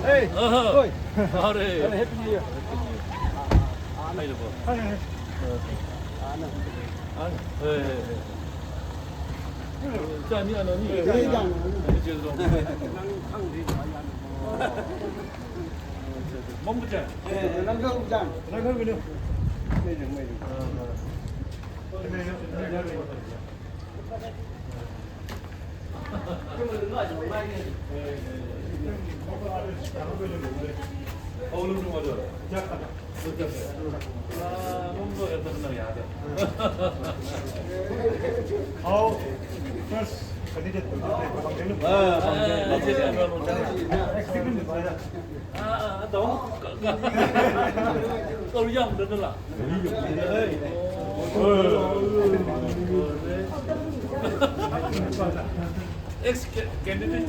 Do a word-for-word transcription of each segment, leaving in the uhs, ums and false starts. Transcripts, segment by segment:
Hey. Aha. Oi. Are. Happy New Year. Hi, Lobo. Hi, hi. Hey, hey, hey. Hey, hey, hey. Hey, hey. Hey, hey. Hey, hey. Hey, hey. How first candidate? Ex candidate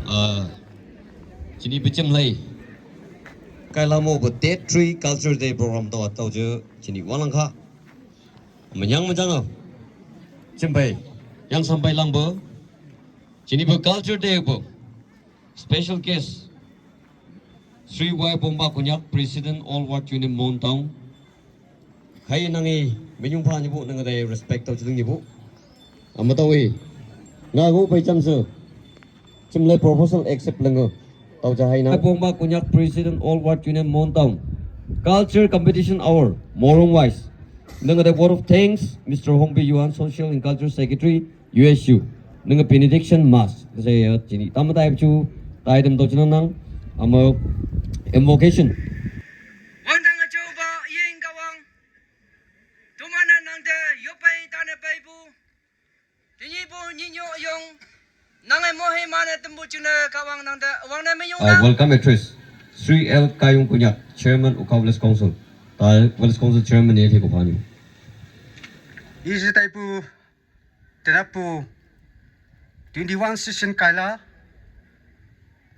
Ah, chini bichim lai. Kailamo bo State three Culture Day program to atau je chini walang kha. Manyang manyang ah. Chimpai, yang sampai lang bo. Chini bo Culture Day bo. Special guest, Sri Y Pongba Konyak, President All Ward Union Mon Town. Khai nangi menyung pha nyibu nang dai respect tau chidung nyibu. Ama tau e. Nga go pai cham se. Chim le proposal accept lengo. Tau cha hai na. Pongba Konyak, President All Ward Union Mon Town. Culture Competition Hour, Morung Wise. Nang dai word of thanks, Mister Hongbi Yuan, Social and Culture Secretary, U S U. Nang benediction mass. Saya chini tamatai chu tai dem to chinang nang. Ama invocation. Wandang achoba yeng kawang. Tumana nang de yopai tane paibu. Tinyi bu nyinyo yong. Nang e mohe mane tembu chune kawang nang de wang na meyong. I welcome actress Sri L Kayung Konyak, Chairman Ukau Village Council. Tai Village Council Chairman ye ko pani. Isi taipu tenapu twenty-one session kaila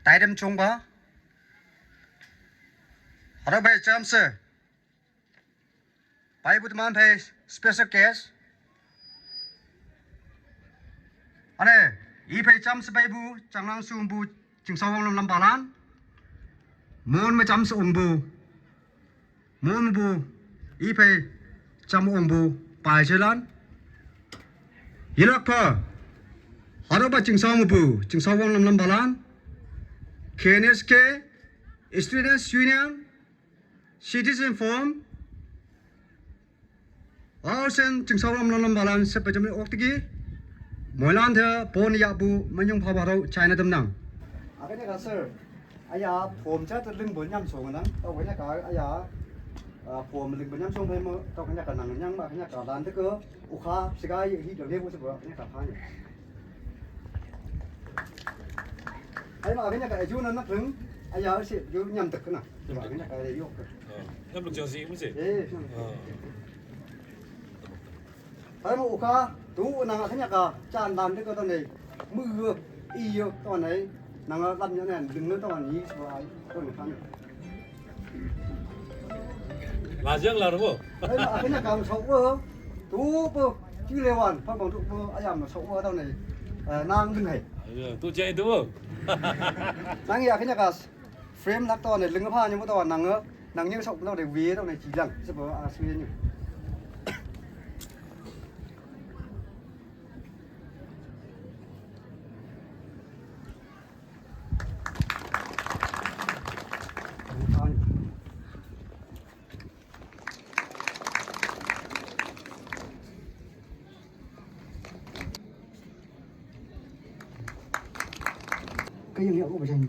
taidem chongba. Haro bai cham se. Paibu teman phai special guest. Ane, i phai cham se paibu, changlang sumbu, chingsawang lam lam balan. Mon ma cham se umbu. Mon bu, i phai cham umbu, pai chelan. Yilak pha. Haro ba chingsawang bu, chingsawang lam lam balan. K N S K, Students Union, Citizen Forum, Arsen chingsaw lam lam lam balan sepe jam ok tigi. Moilan the pon ya bu manyung pha baro China dem nang. Akanya ka sir. Aya phom cha ta ling bol nyam so nang. Ta wena ka aya A, pom ling banyam song phai mo, tau kanya ka nang nyang ma kanya ka lan de ko, u kha, siga yi hi dong he bu se bo, kanya ka pha ni. Ai ma kanya ka ju na nak leng, aya se ju nyam tek na, ba kanya ka yo. Nyam luk jang si mu se. Eh, nyam. Phai mo u kha, tu nang a kanya ka, chan dan de ko to nei, mu yo, i yo, to nei, nang a lam nya nen, ding no to ni, so ai, to ni pha ni. La jang la ro. Ai ma, a kanya ka so wo, tu po, ti le wan, pha bang tu po, ayam so wo to nei, eh, nang ding hai. Tu jai tu. Nang ya kanya ka, frame lak to nei, ling pha ni mo to nang, nang ni so to nei, wi to nei, ji lang, se po, a, sui ni. Ka yang ya ko ba jang.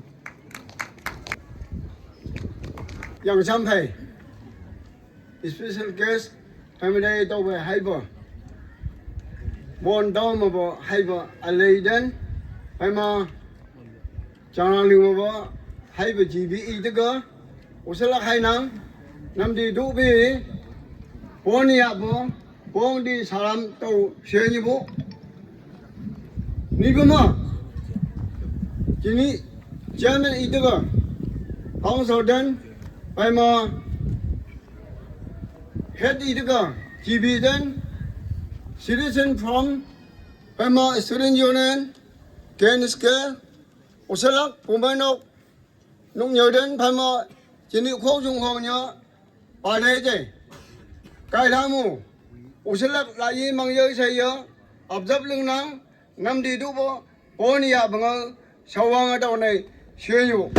Yang Sam Phei. Special guest, phai ma dai tau bai haibo. Mon dau ma bo haibo, a lei den, phai ma, chang lang liu ma bo, haibo G B E de ga, u sa lak hai nang, nam di du bi, pon ya bo, pon di salam tau, share ni bo. Ni ba ma. Kini chairman ita ga. Council dan. Paima head ita ga. G B dan. Citizen from. Paima student union. Ken ske. Usalak pumai nok. Nung nyau dan paima. Kini khok jung khok nya. Pale je. Kai lamu. Usilak la yi mang yau sai ya. Abjap ling nang. Nam di du bo. Pon ya bangal. Sawang atau nai. Shen yu.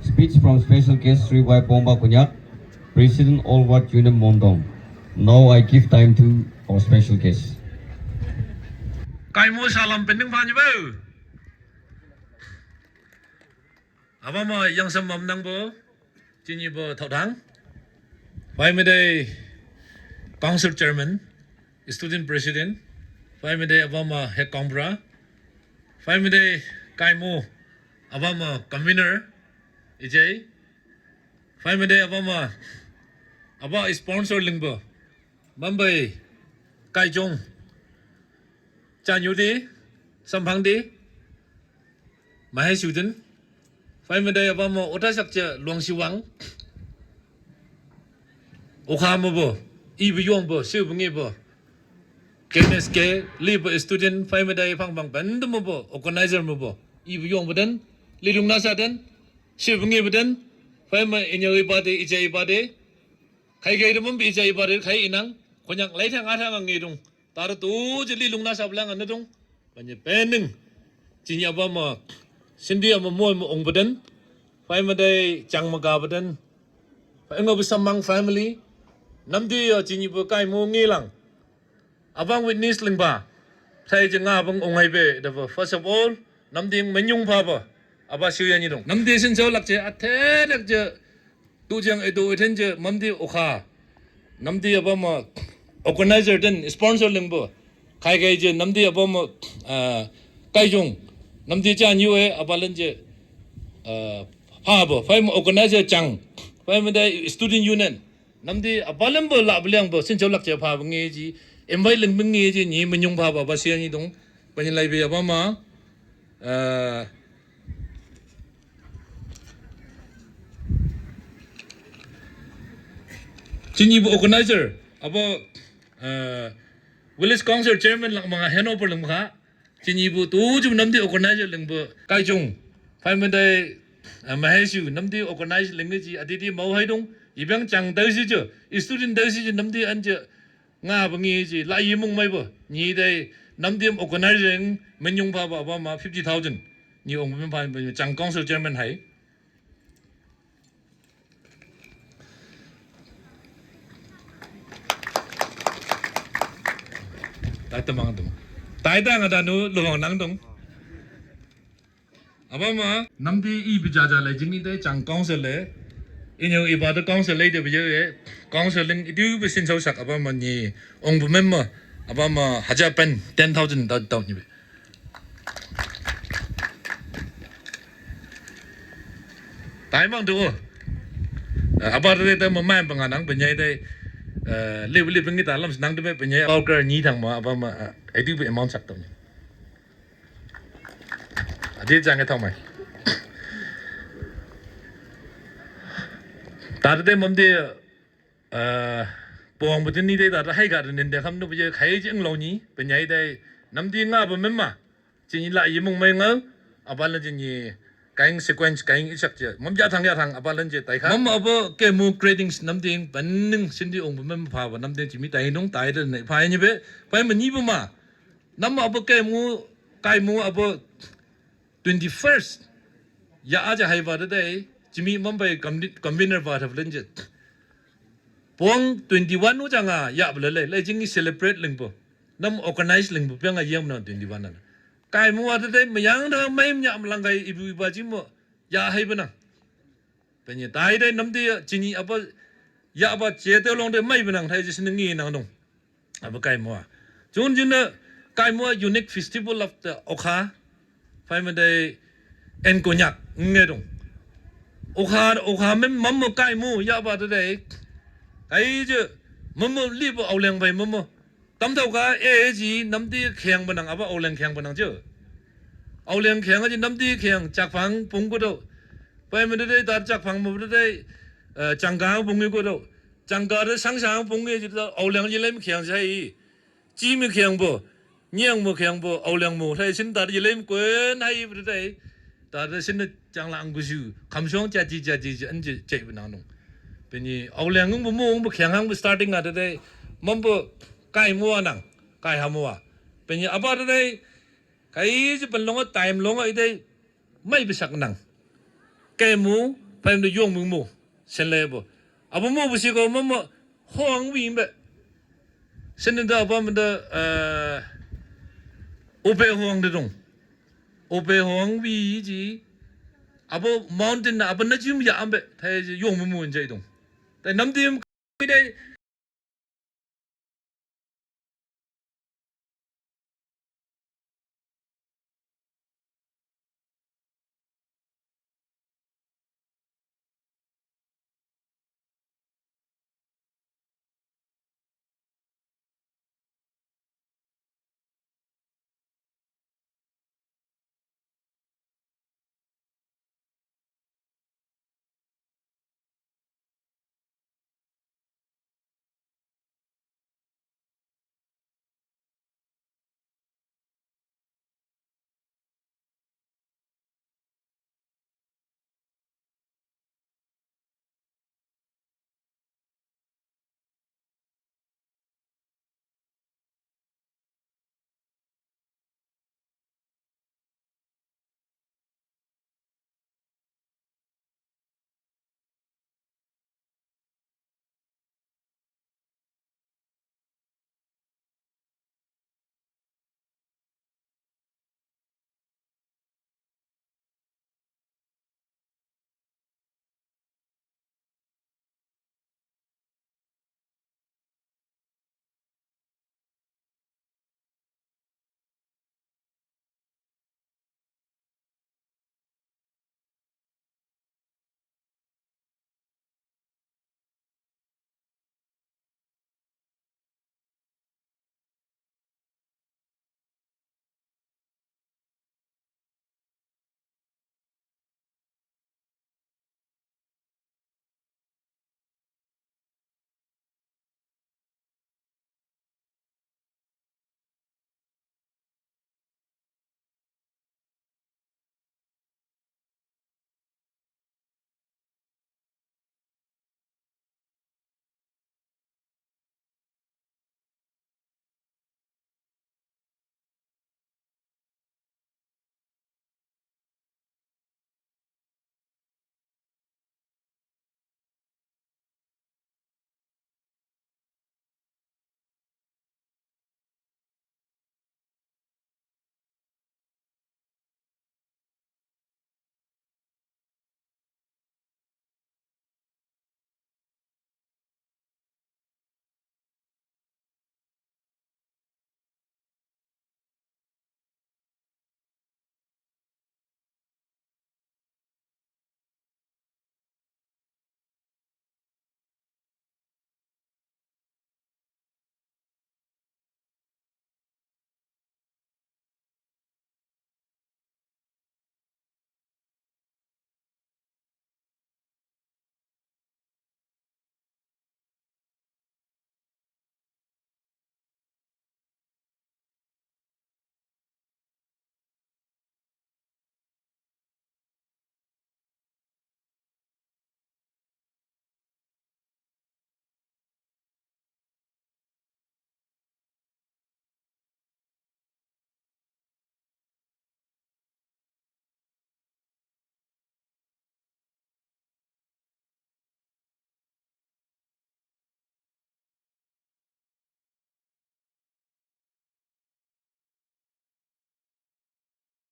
Speech from special guest Sri Y Pomba Konyak, President All Ward Union Mon Dong. Now I give time to our special guest. Kaimo salam pending pa nyi bo. Abama yang sam mam nang bo. Chinyi bo thok dang. Phai ma dai Council Chairman, Student President. Phai ma dai abama Head Convener. Phai ma dai kaimo abama Convener. Ijai. Phai ma dai abama aba sponsor ling bo. Mumbai Kaijong. Chanyu di, Samphang di, Mahai Suden. Phai ma dai abama ota sak cha luang siwang. Okha mo bo, i bo yong bo, siu bo ngi bo. K N S K, li bo student, phai ma dai phang bang pen mo bo, organizer mo bo. I bo yong bo den, li lung nasa den, siu bo ngi bo den. Phai ma inya i ba de, ija i ba de. Khai khai de mum bi ija i ba de, khai inang. Konyak lai thang a thang ngi dung. Tar tu je li lung nasa blang an dung. Panye pening. Chinyi abama. Sindi ama mo mo ong baden. Phai ma dai chang ma ga baden. Phai nga bu Samang family. Namdi ya chinyi bu kaimo ngi lang. Abang witness ling ba. Phai je nga abang ong ai be. Da ba first of all. Namdi menyung pha ba. Aba siu ya nyi dung. Namdi sin chau lak je. Athe lak je. Tu jang edo eten je mamdi okha. Namdi abama organizer den sponsor ling bo. Khai khai je namdi abama, ah, kaijong. Namdi chan yu e abalan je, ah, pha bo. Phai ma organizer chang. Phai ma dai student union. Namdi abalan bo la bliang bo. Sin chau lak je pha bo ngi ji. Invite ling bo ngi ji. Nyi menyung pha bo. Ba sia nyi dung. Ba nyi lai bi abama. Ah, Chinyi bu organizer, abo, eh, village council chairman lang manga handover lang manga. Chinyi bu tu ju namdi organizer lang bu kaijung. Phai ma dai, eh, Mahesu namdi organize lang ji adidi mau hai dung. Ibang chang dai si ju, student dai si ju namdi an ju. Nga ba ngi ji la yi mung mai ba. Nyi dai namdi am organizing menyung pha ba ba ma fifty thousand. Ni ong pemem pha, Chang Council Chairman hai. Tai tamang tung. Tai ta nga da nu luhong nang tung. Abama, namdi i bijaja le jingni te Chang Council le. Inyo iba de Council le de biye. Council ling itu be sin sau sak abama ni ong pemem ma. Abama haja pen ten thousand ta tau ni be. Taimang tu. Aba tu tu memain penganang penyai tu. Liu liu pengi dalam senang tu penyai poker ni thang ma abama itu be amount sak tu. Adi jang ke thang mai. Tadi tu mem di Pawang putini dei ta hai ka nin de kham nu puje khai jing lo ni penyai dei namdi nga ba memma. Chini la yimung mai nga abalan chini kaing sequence kaing isak je mam ya thang ya thang abalan je tai kha mam abo ke mu gradings namding banning sindi ong ba mem pha ba namding chimi tai nung tai de nei phai ni be phai ma ni ba ma. Nam abo ke mu kai mu abo twenty first ya aja hai ba de dei chimi mam bai convener ba thap len je. Pawang twenty one u jang a ya bele le le jing celebrate lingpo. Nam organize lingpo piang a yem na twenty one na. Kai mu wa te mayang da mai nya malang kai ibu iba jing mo ya hai benang. Penye tai dai nam de chini apa ya ba che te long de mai benang thai jing ngi nang dong. Apa kai mu wa. Chun jin na kai mu wa unique festival of the Okha. Phai ma dai en Konyak nge dong. Okha okha mem mam mo kai mu ya ba de dai. Kai je mam mo li bo au leng bai mam mo. Tam thau ka e ji nam di kheng ba nang aba au leng kheng ba nang je. Au leng kheng ji nam di kheng chak phang pung ko do. Phai ma dai dai dar chak phang mo dai dai. Chang ka pung ko do. Chang ka de sang sang pung ji au leng ji lem kheng sai. Chi mi kheng bo. Nyang mo kheng bo au leng mo thai sin dar ji lem kuen hai dai dai. Tar da sin chang la ang gu shu kham shong cha chi cha chi an che che nang nung. Peni au leng ngung bu mo ngung bu khiang hang bu starting a dai. Mam bu kai mo nang kai ha mo. Peni apa dai kai ji pen long time long dai mai bi sak nang. Kai mo pai mo yong mo mo sen le bo. Abu mo bu si ko mam mo hong wi mbe. Sen da apa mo da ope hong de dong. Ope hong wi ji abo mountain na abo na jim ya ambe thai ji yong mu mu jai dong. Tai nam dim dai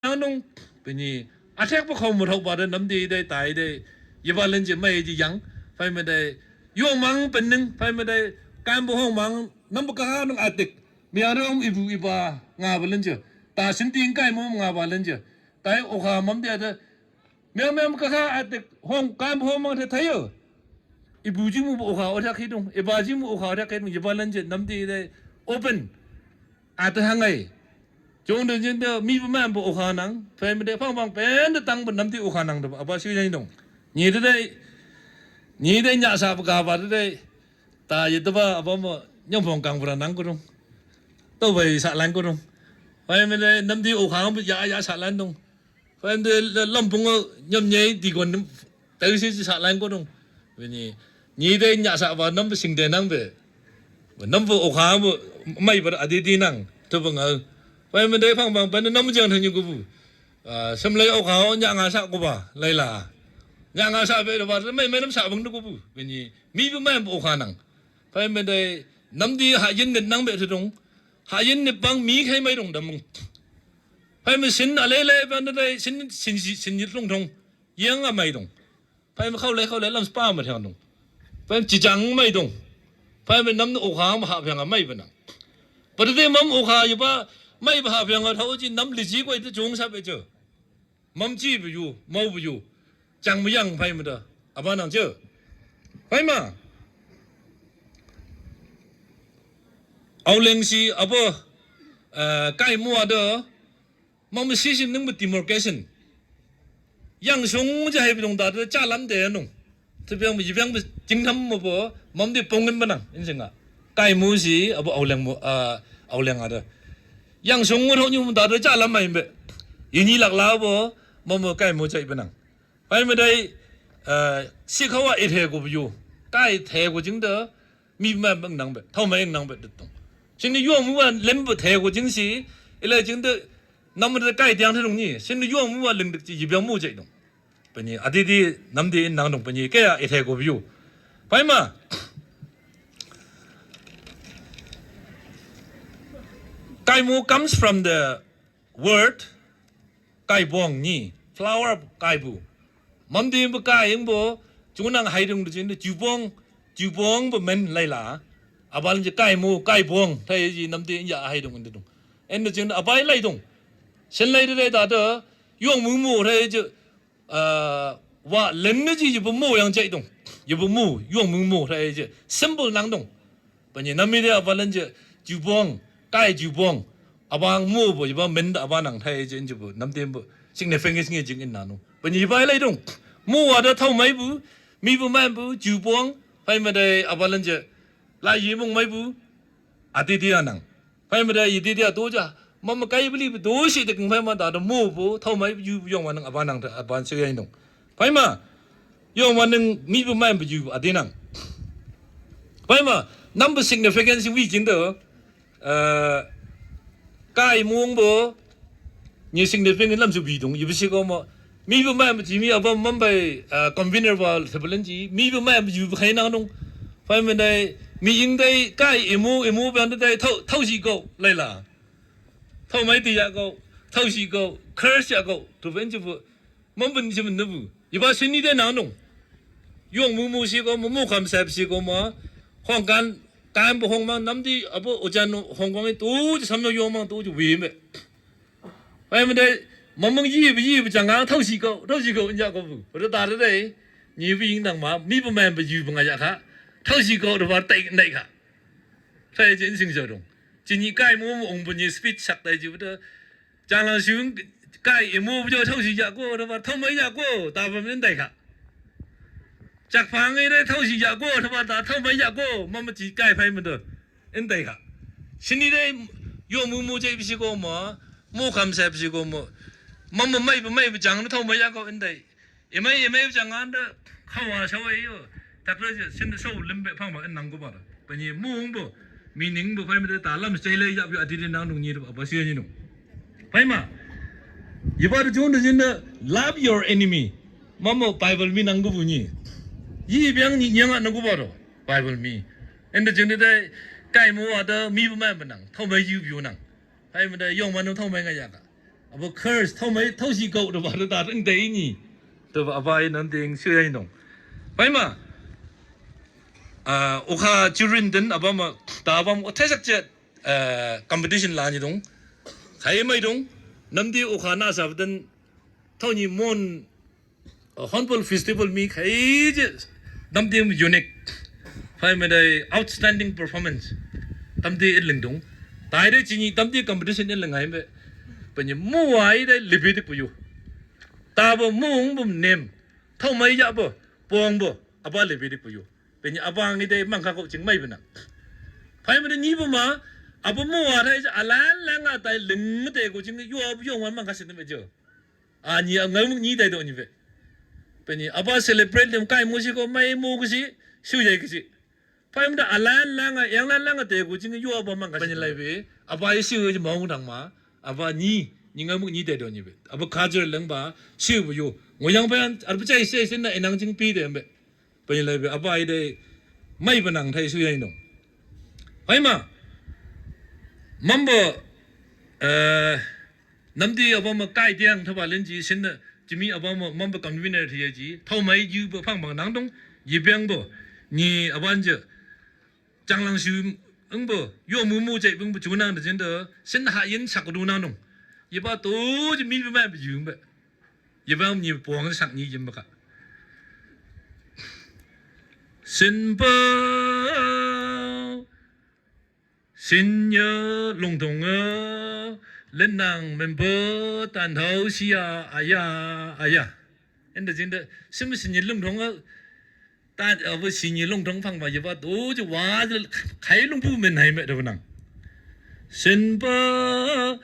nang nung, pini, attack pa khong mo thok ba de nam di de tai de, ye ba len je mai ji yang, fai me de, yong mang pen ning, fai me de, kan bo hong mang, nam bo ka ha nung attack, mi a de om ibu iba, nga ba len je, ta sin ting kai mo nga ba len je, tai o kha mam de de, mi a mi a ka ha attack, hong kan bo hong mang the thayo, ibu ji mu bo o kha o thak hi dung, iba ji mu o kha o thak hi dung, ye ba len je, nam di de, open, ata hangai. Jong de jin de mi bu man bu o kha nang. Pen de phang phang pen de tang bu nam ti o kha nang de ba shu yang dong. Ni de de. Ni de nya sa bu ga ba de de. Ta ye de ba ba mo nyong phong kang bu ra nang ko dong. To bai sa lan ko dong. Pen de nam ti o kha bu ya ya sa lan dong. Pen de lam pung nyom nyei di gon tau si sa lan ko dong. Ni ni de nya sa ba nam bu sing de nang be. Nam bu o kha bu mai ba adi di nang. Tu bu ngal. Pai men dai phang phang pai nam jang than yu gu bu. Sem lai o kha nya nga sa gu ba lai la. Nya nga sa be ba mai mai nam sa bang du gu bu. Ni mi bu mai bu o kha nang. Pai men dai nam di ha yin ne nang be tu dong. Ha yin ne bang mi khai mai dong dam mung. Pai men sin a lai lai ban dai sin sin sin yi dong dong. Yang a mai dong. Pai men khau lai khau lai lam spa ma thang dong. Pai men chi jang mai dong. Pai men nam o kha ma ha phang a mai ba nang. Ba de mam o kha yi ba mai ba ha phang a thau ji nam li ji ko i de jong sa be je. Mam ji bu yu, mau bu yu. Jang ma yang pai ma da. A ba nang je. Pai ma. Au leng si a ba kai mo a de. Mam si sin nung bu demarcation. Yang sung ja hai bi dong da de ja lam de nung. Te biang bi biang bi jing tham mo bo mam de pong ngen ba nang in sing a. Kai mu si a bo au leng mo a au leng a de. Yang sung mo thong nyu da de ja lam mai be. Yi ni lak la bo mam mo kai mu chai ba nang. Pai me dai si khau a i the ko bu yu. Kai the ko jing de mi ma bang nang be. Thau mai nang be de tong. Sin ni yu mu wa lem bu the ko jing si. I le jing de nam de kai tiang the dong ni. Sin ni yu mu wa leng de ji yi biang mu chai dong. Pani adi di nam di in nang dong pani ke a i the ko bu yu. Pai ma. Kai mu comes from the word kai bong ni flower kai bu. Mam di bu kai ing bo chu nang hai dong de jin de ju bong ju bong bu men lai la. A ba len je kai mu kai bong thai ji nam di in ya hai dong de dong. En de jin a bai lai dong. Sen lai de da de yong mu mu thai je. Wa len ne ji yi bu mo yang chai dong. Yi bu mo yong mu mo thai je symbol nang dong. Ba ni nam mi de a ba len je ju bong kai ju bong. A ba mo bo yi ba men da a ba nang thai je ji bu nam de bu significance ngi jing in na no. Ba ni ba lai dong. Mo wa da thau mai bu mi bu man bu ju bong. Pai ma dai a ba len je la yi mong mai bu. A di di a nang. Pai ma da yi di di a do ja. Ma ma kai bli bu do shi de kung pai ma da da mo bu thau mai yu yong wa nang a ba nang a ba se yai nong. Pai ma yong wa nang mi bu mai bu yu a di nang. Pai ma nam bu significance wi jin de. Kai mong bu ni significance lam su bi dong yi bu shi ko ma. Mi bu mai ma ji mi a ba mam bai convener ba se bu len ji mi bu mai ma yu bu khai nang nong. Pai ma dai mi ing dai kai emo emo ban dai thau thau shi ko lai la. Thau mai ti ya ko thau shi ko curse ya ko tu ben ji bu. Mam bun ji bun ne bu. Yi ba sin ni de nang nong. Yong mu mu shi ko mu mu kam sep shi ko ma. Hong kan kan bu hong mang nam di a bu o jan hong kong tu ji sam no yong mang tu ji wi me. Pai ma dai mam mang yi bu yi bu jang ngang thau shi ko thau shi ko in ya ko bu. Ru da de dai. Ni bu ying dang ma mi bu man bu yu bu nga ya kha. Thau shi ko de ba tai nai kha. Thai jin sing jo dong. Ji ni kai mo mo ong bu ni speech sak dai ji bu de. Jang lang shu kai emo bu jo thau shi ya ko de ba thau mai ya ko da ba men dai kha. Jak phang ngai dai thau shi ya ko de ba da thau mai ya ko ma ma ji kai phai men de. In dai kha. Sin ni dai yo mu mu je bi shi ko ma. Mo kam sa bi shi ko ma. Ma ma mai bu mai bu jang thau mai ya ko in dai. Imai imai chang an da khawa sa wai yo. Tak le sin so lim be phang ba nang ko ba da. Ba ni mung bo meaning bo phai me da ta lam sai le ya bi a di di nang nung ni da ba si ni nung. Phai ma. Yi ba da jun da jin da love your enemy. Ma mo Bible mi nang ko bu ni. Yi biang ni nyang nang ko ba da. Bible mi. En da jin da kai mo wa da mi bu ma ba nang. Thau mai yu bu nang. Phai me da yong ma nung thau mai nga ya ka. Abo curse, thaomai, thaosi kau, taba, ta, ta, ing, ta, ini. Taba, aba, i, nam, ding, shu, ya, inong. Bai ma. Ah, okha, children, den, aba, ma, ta, aba, ma, othai sak chet, ah, competition la, ni, dong. Khai, mai, dong. Nam, di, okha, na, sa, den, thao, ni, mon, uh, Hornbill Festival mi khai je, tam di unique. Phai me dai outstanding performance. Tam di it ling dung. Tai dai chi ni tam di competition it ling hai me. Pe ni mu ai dai libi di pu yu. Ta bo mu ung bum nem. Thao mai ya bo. Pong bo. Aba libi di pu yu. Pe ni aba ngi dai mang kha ko ching mai bena. Phai me dai ni bo ma. Aba mu a dai alan lang a dai ling de ko ching yo yo wan mang kha sin me jo. A ni a ngau mu ni dai do ni ve. Pe ni aba celebrate dem kai mu si ko mai mu ko si, su yai ko si. Phai mu da alan lang a, yang lan lang a te ko ching yo aba mang ka pe ni lai ve. Aba i su ji mong dang ma. Aba ni, ni ngau mu ni dai do ni ve. Aba culture lang ba, su bu yo. Ngo yang ba, ar bu chai se se na enang ching pi de ve. Pe ni lai ve. Aba i dai, mai ba nang thai su yai no. Phai ma. Mambo, eh, Namdi aba ma kai tiang thaba len ji sin na, jimi aba ma mamba convener thi ya ji, thao mai ju bo phang bang nang dong, yi biang bo, ni aban je, chang lang shu, eng bo, yo mu mu jai bung bo ju nang de jin de, sin ha yin sak du nang dong. Yi ba to ji mi ba ma ba ju ba. Yi ba ni puang sak ni jin ba ka. Sin ba, Senior lungthong a, lenang member tan thau sia aya aya. Enda jingda sim senior lungthong a, tan ava senior lungthong phang ma yaba do je wa khai lungpu men hai me do nang. Senpa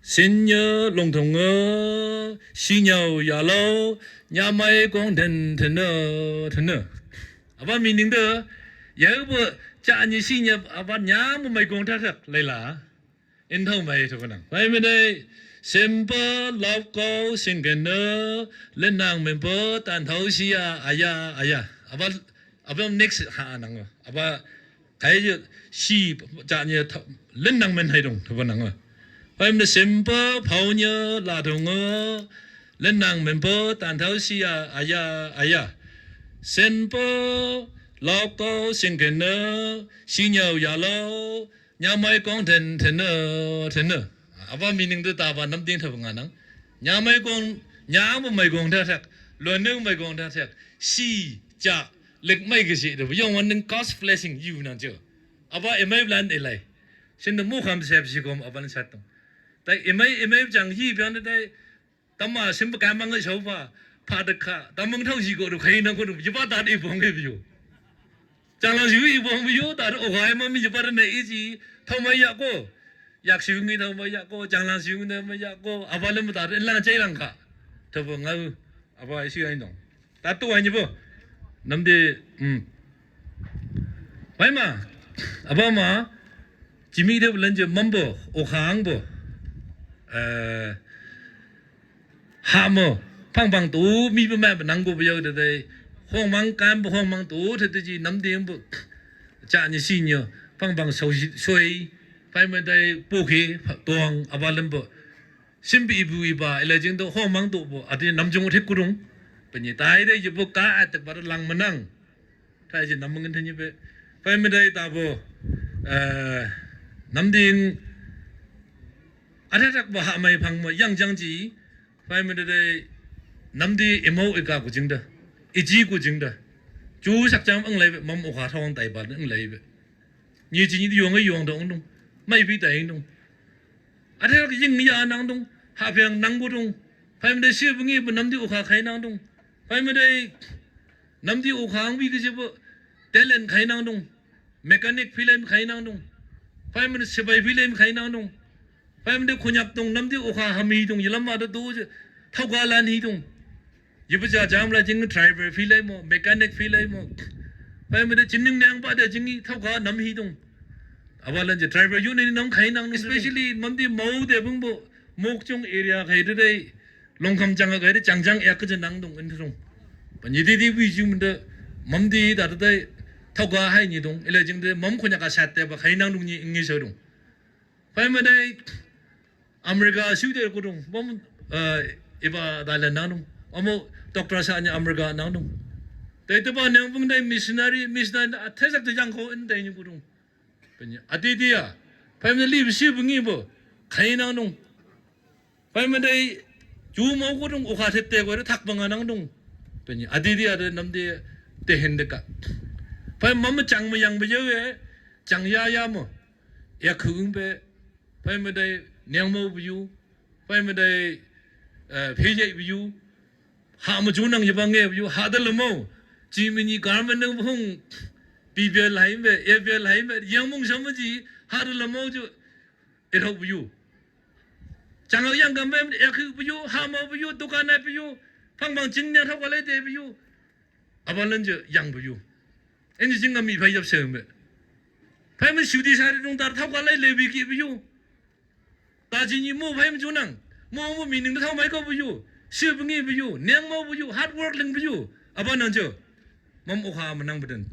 Senior lungthong a, senior ya lo, nyamai kong then then a, then a. Aba meaning de, ya bo cha ni senior aba nyam mai kong thak thak lai la. In thau mai thok nang. Bai me dai, simple love ko sing ken de, lenang member tan thau sia aya aya. Aba, aba next ha nang. Aba Kai je si cha ni tha-, lenang men hai dong, thaba nang a. Bai me de simple phau ni la dong a, lenang member tan thau sia aya aya. Simple loko sing ken a, senior ya lo, nyamai kong then then a, then a. Aba meaning de taba Namding thaba nga nang. Nyamai kong, nyam mai kong thak thak, lo nung mai kong thak thak, si, cha, lek mai ke si de, yong wan neng cause blessing yu nang jo. Aba emai blan elai. Sin de mu kham sep si kom aban sat tong. Tai emai, emai jang yi biang de tai. Tama sim ba ka mang ngai sau ba. Pha de kha. Tamang thau si ko du khai nang ko du. Yi ba ta de bong ke biu. Chang lang si wi bong biu ta de o khai ma mi yi ba de ne i si. Thau mai ya ko. Yak si ngi thau mai ya ko. Chang lang si ngi thau mai ya ko. Aba le ma ta de lang chai lang kha. Thaba ngau. Aba si ai nong. Ta tu ai ni bo. Namdi, hmm. Bai ma, aba ma, jimi de bulan je mambo, o khang bo. Eh, ha mo, phang phang tu, mi ba ma ba nang bo ba yo de de. Hong mang kan bo, hong mang tu, te te ji Namdi bo. Cha ni si nyo, phang phang so si, soi, bai ma dai po ke, tuang, aba lem bo. Simbi ibu iba, ila jing do ho mang do bo, adi nam jong thik kudung. Penyi tai de, jibu ka atak bar lang menang. Tai je nam mengin tanya be. Pai medai ta bo, eh, Namding, ada tak bo ha mai phang mo, yang jang ji. Pai medai, Namdi emo ika ku jing da. Iji ku jing da. Ju sak jam ang lai be, mam o kha thong tai ba ang lai be. Ni ji ni yong yong dong dong. Mai bi tai dong. Ada ying ya nang dong, ha piang nang bu dong. Pai medai si bu ngi bu Namdi o kha khai nang dong. Pai medai Namdi o kha ang bi ke je bu talent khai nang dong. Mechanic film khai nang dong. Pai medai sebai film khai nang dong. Pai medai khunyak dong Namdi o kha ham hi dong. Yilam ada do je. Thau ga lan hi dong. Yibu ja jam la jing driver film mo, mechanic film mo. Pai medai jining nang ba da jing thau ga nam hi dong. Aba lan je driver yu ni nang khai nang, especially Namdi mau de bung bo, Mokchung area khai de dai, Longkham jang khai de jang jang yak je nang dong in dong. Ba ni di di wi jing de, Namdi da de dai, thau ga hai ni dong, ila jing de, mam khunyak ka sat de ba khai nang dong ni ngi so dong. Pai medai, America siu de kudung, bom, eh, iba Thailand nangnung. Amo doctor sa nya America nangnung. Dai teba nyang bung dai missionary, missionary a thesak de yang ko in dai ni kudung. Penyi, adi dia. Pai me li bisi bungi bo. Kai nangnung. Pai me dai ju mau kudung, oka tete ko thak banga nangnung. Penyi, adi dia de nam de te hen de ka. Pai mam chang me yang be ye, chang ya ya mo. Ya khung be. Pai me dai nyang mau bu yu. Pai me dai, eh, phe ye bu yu. Ha ma ju nang ye bang ye bu yu. Ha de le mau. Ji mi ni garment nang bu hung. Bi be lai be, e be lai be. Yang mung sham ji. Ha de le mau ju. E thok bu yu. Chang yang gam be, e khu bu yu. Ha mau bu yu. Dukan ai bu yu. Phang bang jing nyang thok wa lai de bu yu. Aba lan je yang bu yu. En ji jing ngam mi phai yap se me. Phai me shu di sa ri dung tar thau ka lai le bi ki bu yu. Ta ji ni mo phai me ju nang. Mo mo mi ning thau mai ko bu yu. Shi bu ngi bu yu. Neng mo bu yu. Hard work ling bu yu. Aba nang je. Mam o kha ma nang bu den.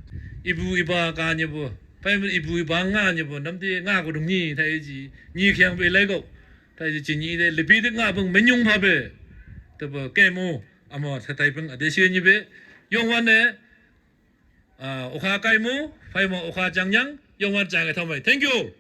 Ibu iba ka ni bu. Phai me ibu iba nga ni bu. Nam ti nga ko dung ni thai ji. Ni khiang be lai ko. Thai ji ni de le bi de nga bang me nyung pha be. Te bu ke mo. Amo thetai peng ade sia nyi be. Yong wan ne, ah, okha kai mo, phai mo okha chang yang, yong wan chang e thomai. Thank you.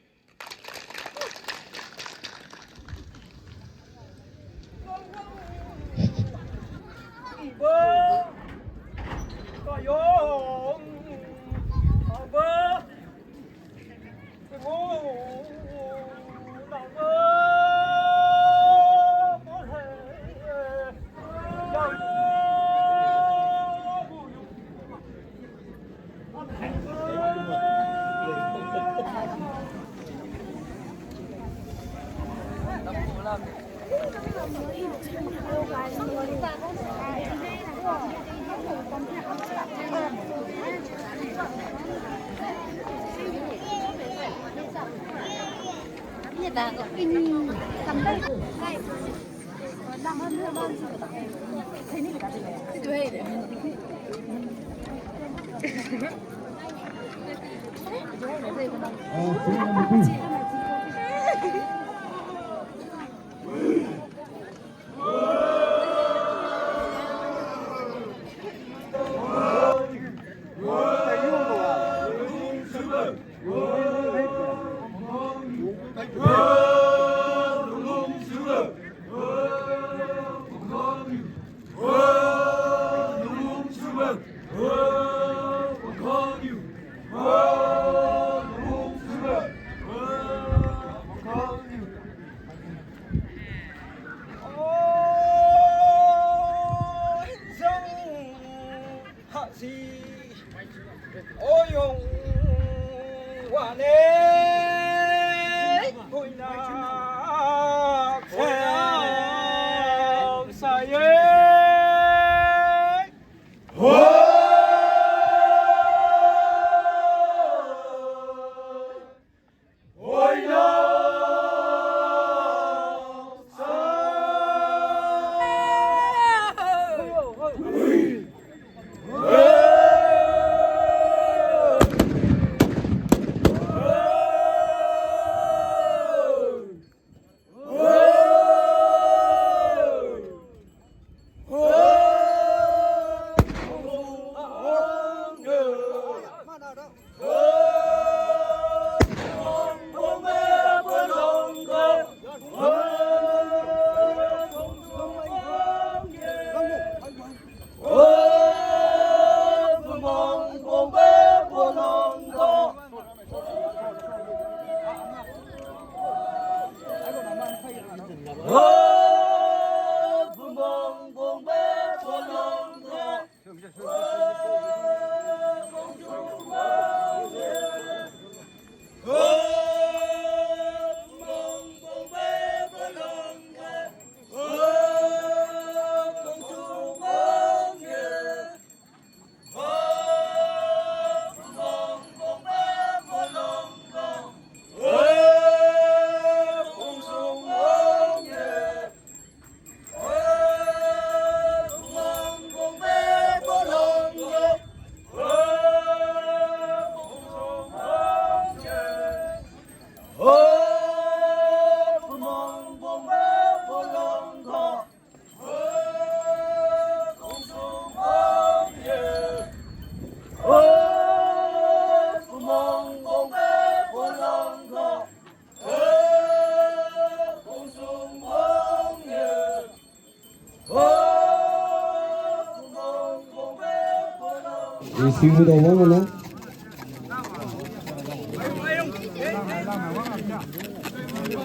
Isi udah uang mana?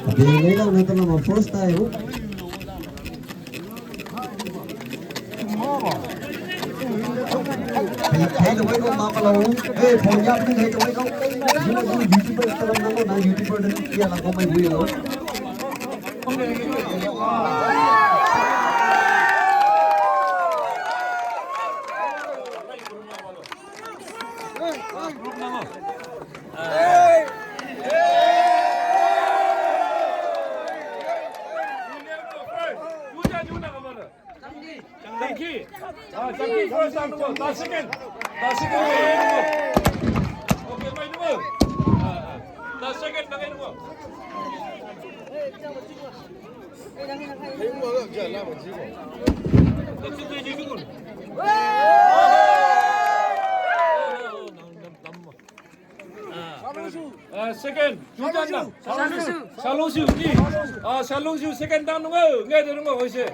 Tapi ini lah nonton nama first time. Hey, hey, the way go mama lo. Hey, phone ya, hey, the way go. You know, you YouTuber, you know, na YouTuber, then yeah, like, oh my, we lo. Changki. Ah, Changki first ang nunggu. Ta second. Ta second. Okay, mai nunggu. Ah, ah. Ta second, na kai nunggu. Ah, second, Jujan na. Shalong Shu. Shalong Shu ni. Ah, Shalong Shu second down nunggu. Ngai de nunggu, hoise.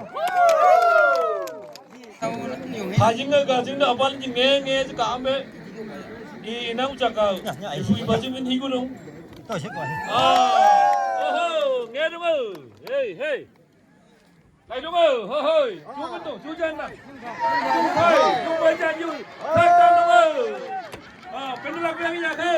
Hajing ga gajing na abal jing nge nge ka ame. I nang chaka. Ibu iba jing min higu nung. Ah, oho, ngai nunggu. Hey, hey. Lai nunggu, ho hoi. Jujan nung, Jujan na. Hoi, Jujan yu. Third down nunggu. Ah, penulak yang iya ke.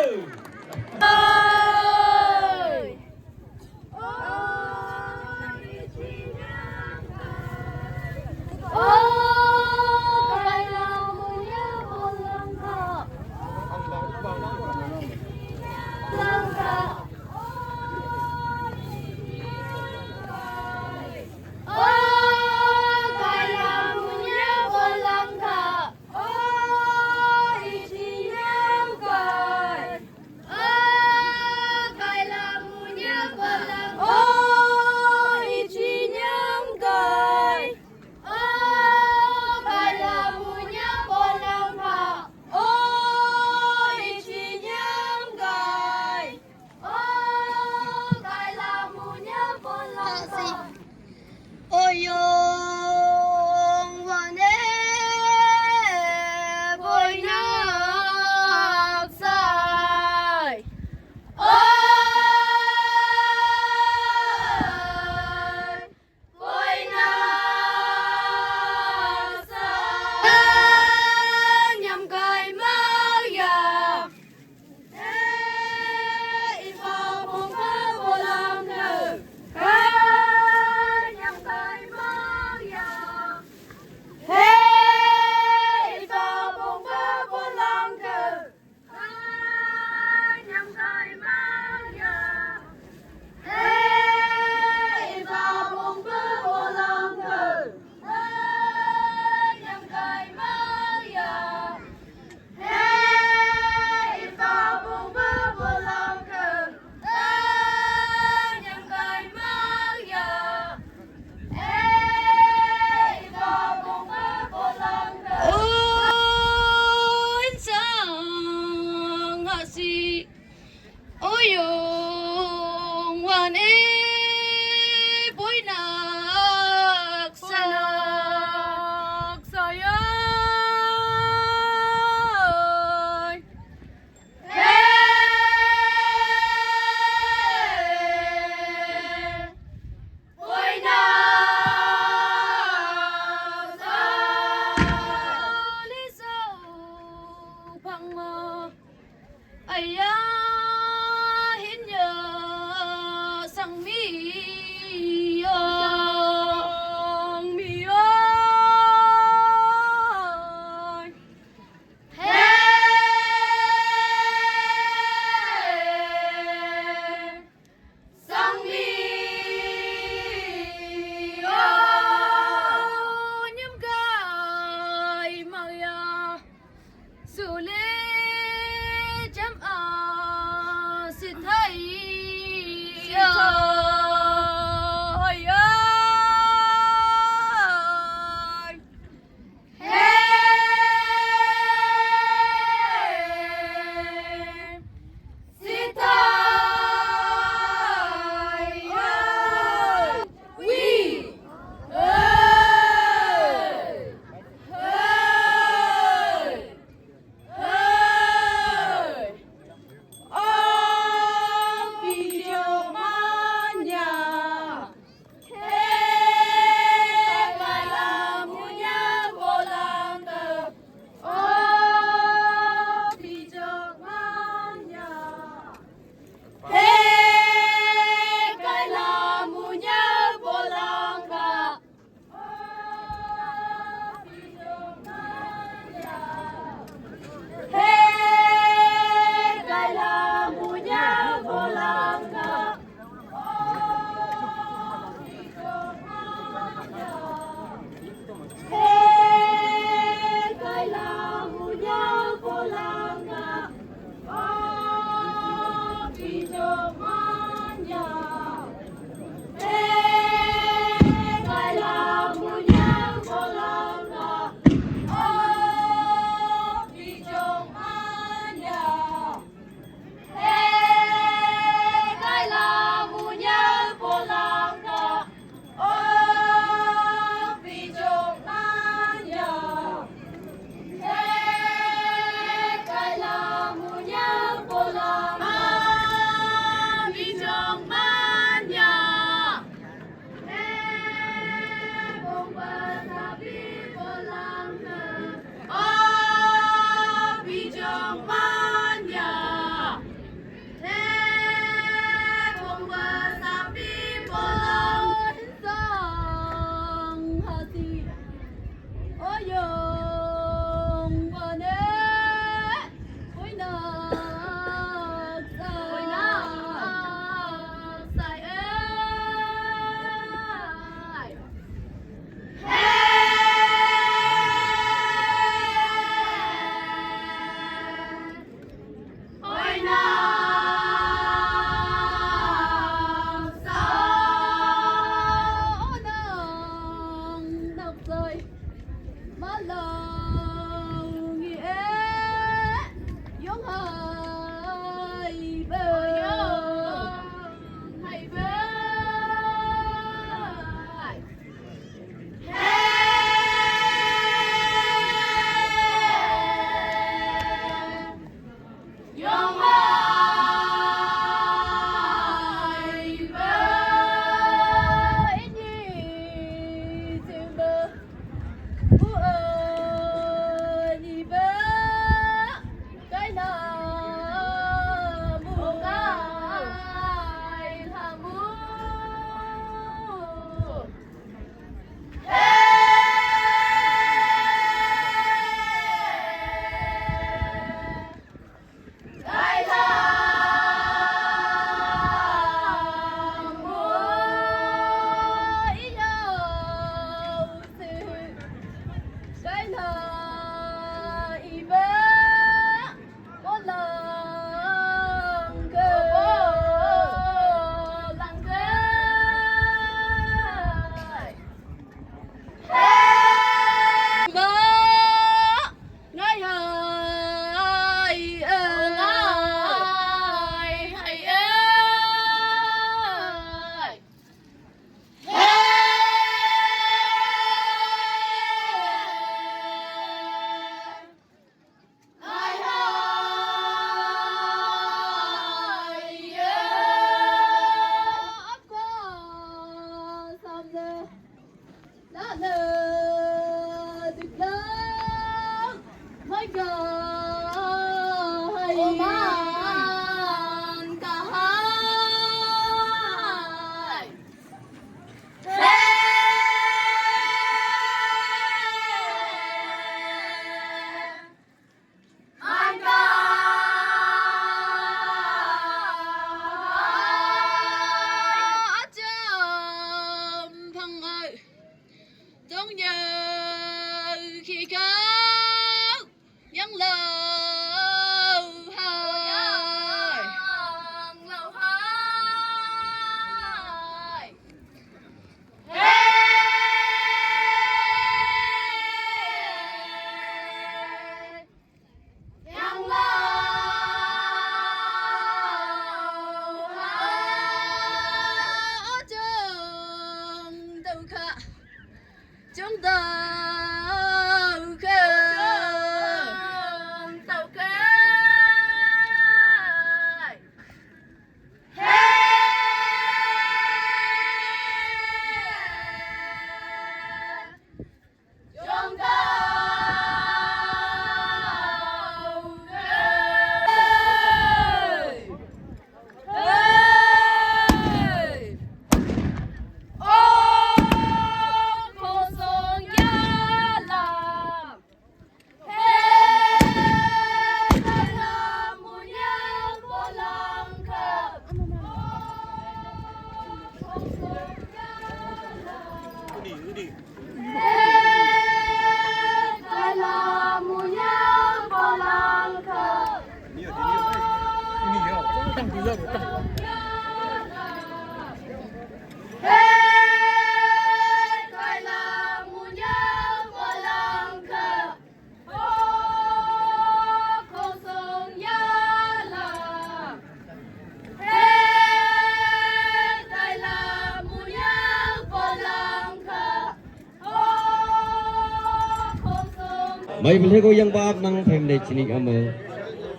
Mai belhego yang bab nang family chini ame.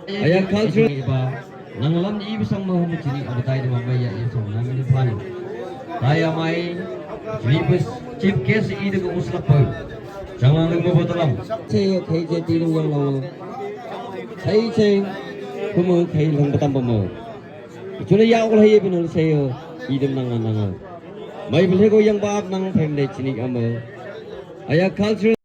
Aya culture ba nang lam i bisang mo mo chini abatai de mai ya i song nang ni phani. Taya mai chini bus chief guest i de ko uslap pa. Changlang mo botalam. Che yo khai je ti yang lo. Khai che kumo khai lang batam mo. Chuna ya ko hai bin se yo i de nang nang. Mai belhego yang bab nang family chini ame. Aya culture